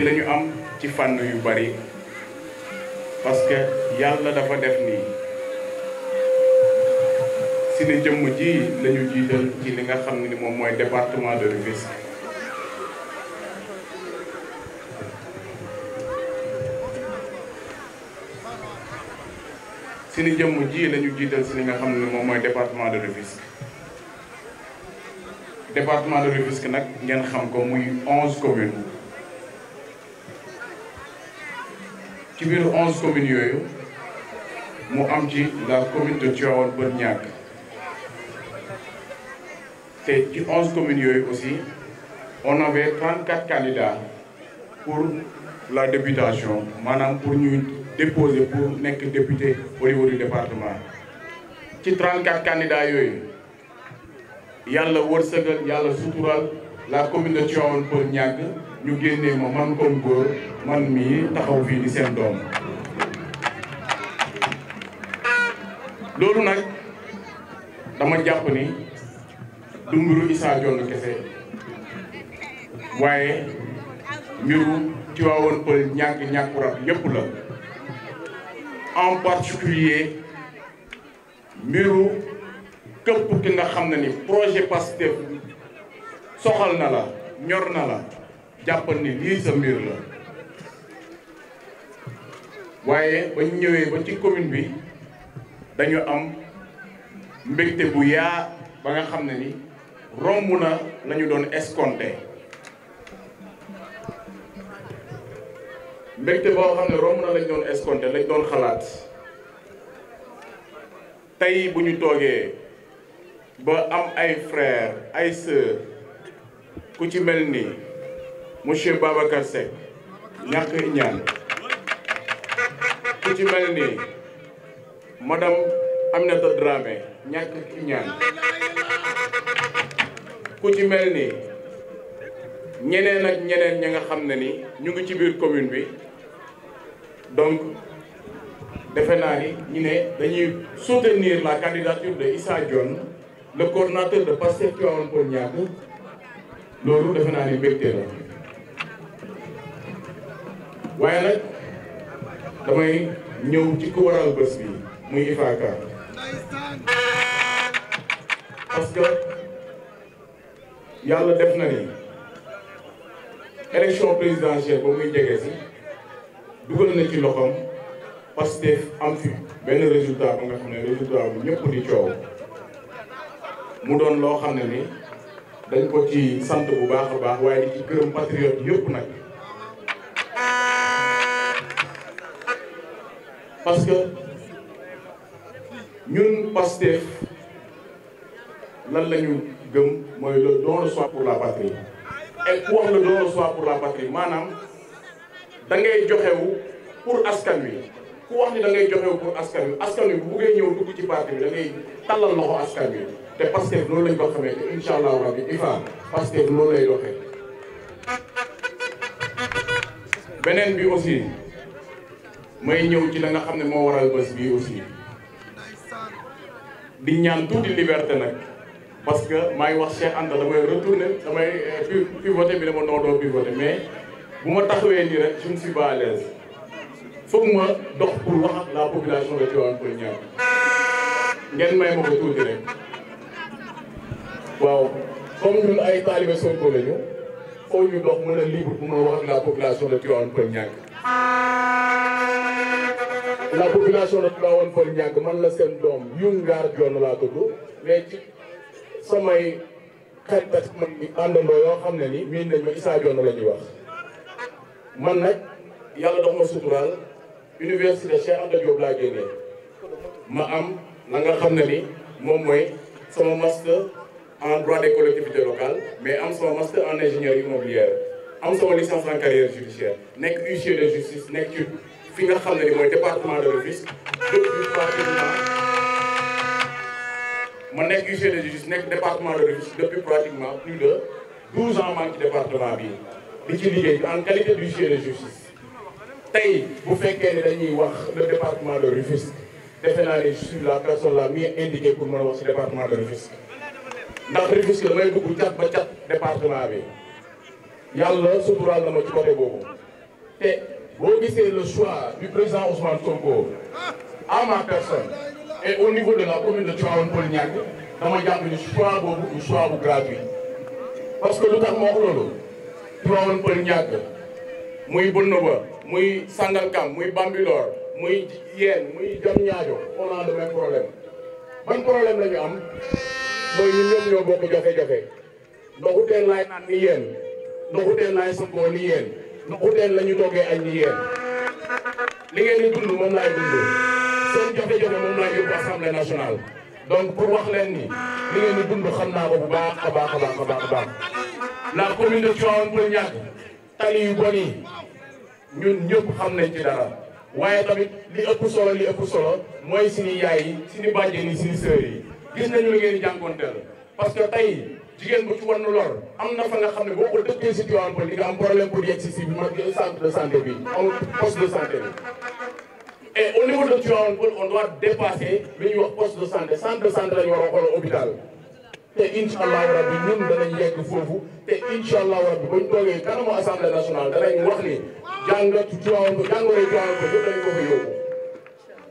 la ñu am ci fànn yu bari parce que yàlla dafa def nii si ni jëmm ji la ñu jiital ci li nga xam ne ni moom mooy département de Rufisque si ni jëmm ji la ñu jiital si li nga xam ne ni moom mooy département de Rufisque département de Rufisque nag ngeen xam ko muy 11 communes ci biir 11 communes yooyu mu am ci la commune de Tivaouane Peulh Niaga te ci 11 communes yooyu aussi on avait 34 candidats pour la députation maanaam pour ñuy déposer pour nekk député au niveau du département ci 34 candidats yooyu yàlla wërsëgal yàlla sutural la commune de Tivaouane Peulh Niague ñu génnee ma man comme góor man mii taxaw fii di seen doom loolu nag dama jàpp ni du mbiru Issa Dione kese waaye mbiru Tivaouane Peulh Niague Niakoulrab yépp la en particulier mbiru képp ki nga xam ne ni projet Pastef soxal na la ñor na la jàppal ni lii sa mbir la waaye ba ñu ñëwee ba ci commune bi dañu am mbégte bu yaa ba nga xam ne ni romb na la ñu doon escompté mbégte boo xam ne romb na lañ doon escompté lañ doon xalaat tey bu ñu toogee ba am ay frères ay sœurs ku ci mel ni monsieur Babacar Seck ñàkk ñaan ku ci mel ni madame Aminata Dramé ñàkk ñaan ku ci mel ni ñeneen ak ñeneen ña nga xam ne ni ñu ngi ci biir commune bi donc defe naa ni ñu ne dañuy soutenir la candidature de Issa Dione le coordonnateur de Pastef Tivaouane Peulh Niague loolu defe naa ni mbégte la waaye nag damay ñëw ci ku waral bés bi muy IFACA parce que yàlla def na ni élection présidentielle ba muy jege si dugal na ci loxoom Pastef am fi benn résultat ba nga xam ne résultat bu ñëpp di coow mu doon loo xam ne ni dañ ko ci sant bu baax a baax waaye di ci gërëm patriote yëpp nag parce que ñun Pastef lan la ñu gëm mooy le don de soi pour la patrie et ku wax le don de soi pour la patrie maanaam da ngay joxewu pour askan wi ku wax ni da ngay joxewu pour askan wi bu buggee ñëw dugg ci parti bi da ngay tàllal loxo askan wi te Pastef loolu lañ ko xamee te incha allahu rabbi IFA Pastef loolu lay doxee. beneen bi aussi may ñëw ci la nga xam ne moo waral bés bi aussi di ñaan tuuti liberté nag parce que maa ngi wax Cheikh Anta damay retourner damay pivoter bi dama doo pivoter mais bu ma taxawee nii rek je ne suis pas à l'aise foog ma dox pour wax ak la population de Tivaouane Peulh Niague ngeen may ma ko tuuti rek. waaw comme ñun ay talibé Sonko lañu foo ñu dox mën a libre pour mën a wax ak la population de Tivaouane Peulh Niague. la population de Tivaouane Peulh Niague man la seen doom Youngar Dione laa tudd mais ci samay xarit ak man ni àndandoo yoo xam ne ni miin nañ ma Issa Dione la ñuy wax. man nag yàlla dox ma suturaal université Cheikh Anta Diop laa génnee ma am la nga xam ne ni moom mooy sama master en droit des collectivités locales mais am sama master en ingénierie immobilière am sama licence en carrière judiciaire nekk huissier de justice nekk ci fi nga xam ne ni mooy département de Rufisque depuis pratiquement ma nekk huissier de justice nekk département de Rufisque depuis pratiquement plus de 12 ans maa ngi ci département bi di ci liggéey en qualité d'huissier de justice tey bu fekkee ne dañuy wax le département de Rufisque defe naa ne je suis la personne la mieux indiquée pour mën a wax ci département de Rufisque ndax Rufisque damay dugg cat ba cat département bi yàlla suturaal na ma ci côté boobu te boo gisee le choix du président Ousmane Sonko à ma personne et au niveau de la commune de Tivaouane Peulh Niague dama jàpp ni choix boobu du choix bu gratuit parce que lu tax moo ko loolu Tivaouane Peulh Niague muy Bounaba muy Sangalkam muy Bambilor muy Yène muy Diamniadio on a le même problème ban problème la ñu am mooy ñun ñëpp ñoo bokk jafe-jafe ndoxu teen laay naan ni yéen ndoxu teen laay sangoo ni yéen ndoxu teen la ñu toggee añ ni yéen li ngeen di dund moom laay dund seen jafe-jafe moom laay yóbbu assemblée nationale donc pour wax leen ni li ngeen di dund xam naa ko bu baax a baax a baax a baax a baax la commune de Tivaouane Peulh Niague tali yu bon yi ñun ñëpp xam nañ ci dara waaye tamit li ëpp solo mooy suñu yaay yi suñu bàjjen yi suñu sœur yi gis nañu li ngeen di jànkonteel parce que tey jigéen bu ci wan lor am na fa nga xam ne boo ko dëkkee si Tivaouane Peulh di nga am problème pour yegg si centre de santé bi amul poste de santé bi. Et au niveau de Tivaouane Peulh on doit dépasser li ñuy wax poste de santé centre de santé la ñu war a xool hôpital te incha allahu rabbi ñun danañ yegg foofu te incha allahu rabbi buñ toogee kanamu assemblée nationale danañ wax ni jàngatu Tivaouane Peulh jàngoroy Tivaouane Peulh yëpp dañ ko fa yóbbu.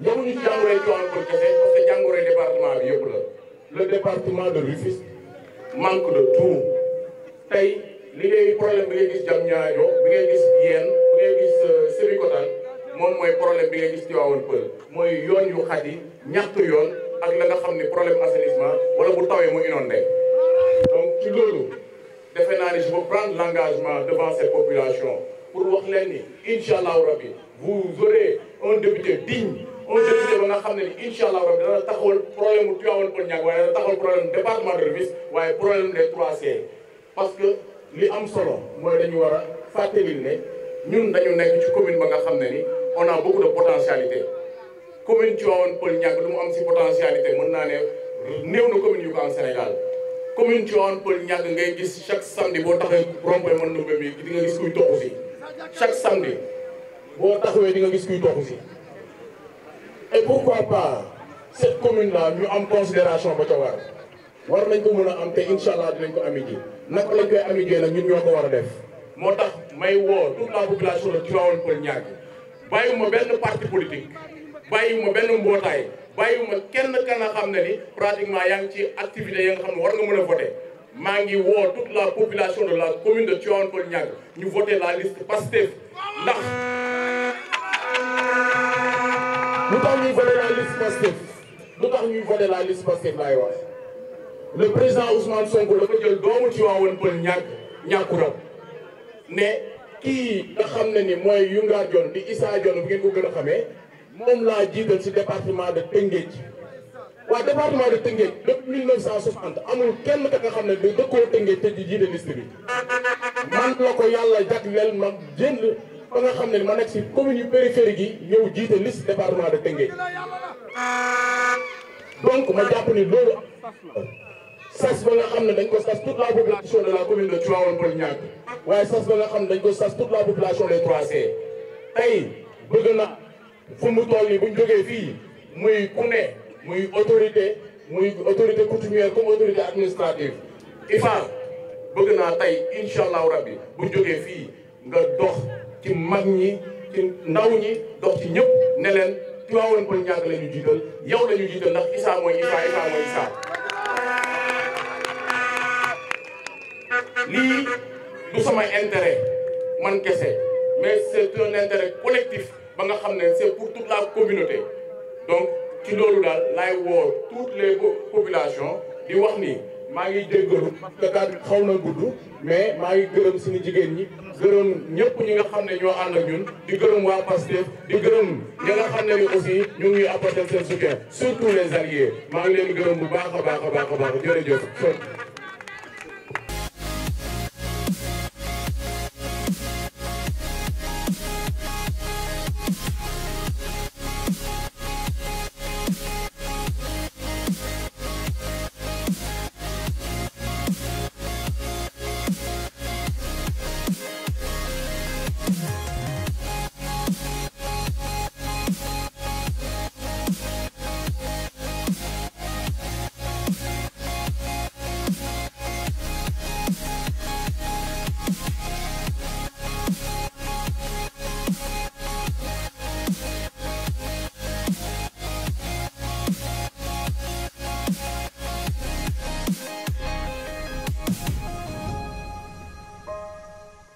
yemuñu ci jàngoroy Tivaouane Peulh kese parce que jàngoroy département bi yëpp la. Le département de Rufisque manque de tout tey li ngay problème bi ngay gis Diamniadio bi ngay gis Yène bi ngay gis Sébikotane moom mooy problème bi ngay gis Tivaouane Peulh mooy yoon yu xat yi ñàkk yoon ak la nga xam ne problème assainissement wala bu tawee mu inondé donc ci loolu defe naa ne je veux prendre l'engagement devant cette population pour wax leen ni incha allahu rabbi vous aurez un député digne un député ba nga xam ne ni incha allahu rabbi dana taxawal problème mu Tivaouane Peulh ñàkk waaye dana taxawal problème département de Rufisque waaye problème des 3C parce que li am solo mooy dañu war a fàttali ne ñun dañu nekk ci commune ba nga xam ne ni on a beaucoup de potentialité commune Tivaouane Peulh ñàkk lu mu am si potentialité mën naa ne néew na commune yu ko am Sénégal commune Tivaouane Peulh ñàkk ngay gis chaque samedi boo taxee rond-point mën na bi di nga gis kuy toxu si chaque samedi boo taxawee di nga gis kuy toxu si et pourquoi pas cette commune là ñu am considération ba ca war nañ ko mën a am te incha allah dinañ ko ami ji naka lañ koy ami ji nag ñun ñoo ko war a def moo tax may woo toute la population de Tivaouane Peulh ñàkk bàyyiwuma benn parti politique bàyyiwuma benn mbootaay bàyyiwuma kenn ka nga xam ne ni pratiquement yaa ngi ci activité yi nga xam ne war nga mën a voter maa ngi woo toute la population de la commune de Tivaouane Peulh ñàkk ñu voter la liste Pastef ndax lu tax ñuy voter la liste Pastef lu tax ñuy voter la liste Pastef laay wax le président Ousmane Sonko dafa jël doomu Tivaouane Peulh ñàkku rab ne kii nga xam ne ni mooy Younga Dione di Issa Dione bu ngeen ko gën a xamee moom laa jiital ci département de Tëngéej waa département de Tëngéej depuis 1960 amul kenn ka nga xam ne dëkkoo Tëngéej te di jiite liste bi man la ko yàlla jagleel ma jënd ba nga xam ne ma nekk ci commune yu périphérique yi ñëw jiite liste département de Tëngéej donc ma jàpp ni loolu sas ba nga xam ne dañ ko sas toute la population de la commune de Tivaouane Peulh ñàkk waaye sas ba nga xam ne dañ ko sas toute la population des 3C tey bëgg na fu mu toll nii bu ñu jógee fii muy ku ne muy autorité coutumière comme autorité administrative IFA bëgg naa tey incha allahu rabbi bu ñu jógee fii nga dox ci mag ñi ci ndaw ñi dox ci ñëpp ne leen Tivaouane Peulh ñàkk la ñu jiital yow la ñu jiital ndax Issa mooy Issa lii du sama intérêt man kese mais c'est un intérêt collectif ba nga xam ne c'est pour toute la communauté donc ci loolu daal laay woo toutes les populations di wax ni maa ngi jéggalu te kàddu xaw na gudd mais maa ngi gërëm suñu jigéen ñi gërëm ñëpp ñi nga xam ne ñoo ànd ak ñun di gërëm waa Pastef di gërëm ñi nga xam ne ni aussi ñu ngi apporter seen soutien surtout les alliés maa ngi leen gërëm bu baax a baax a baax a baax jërëjëf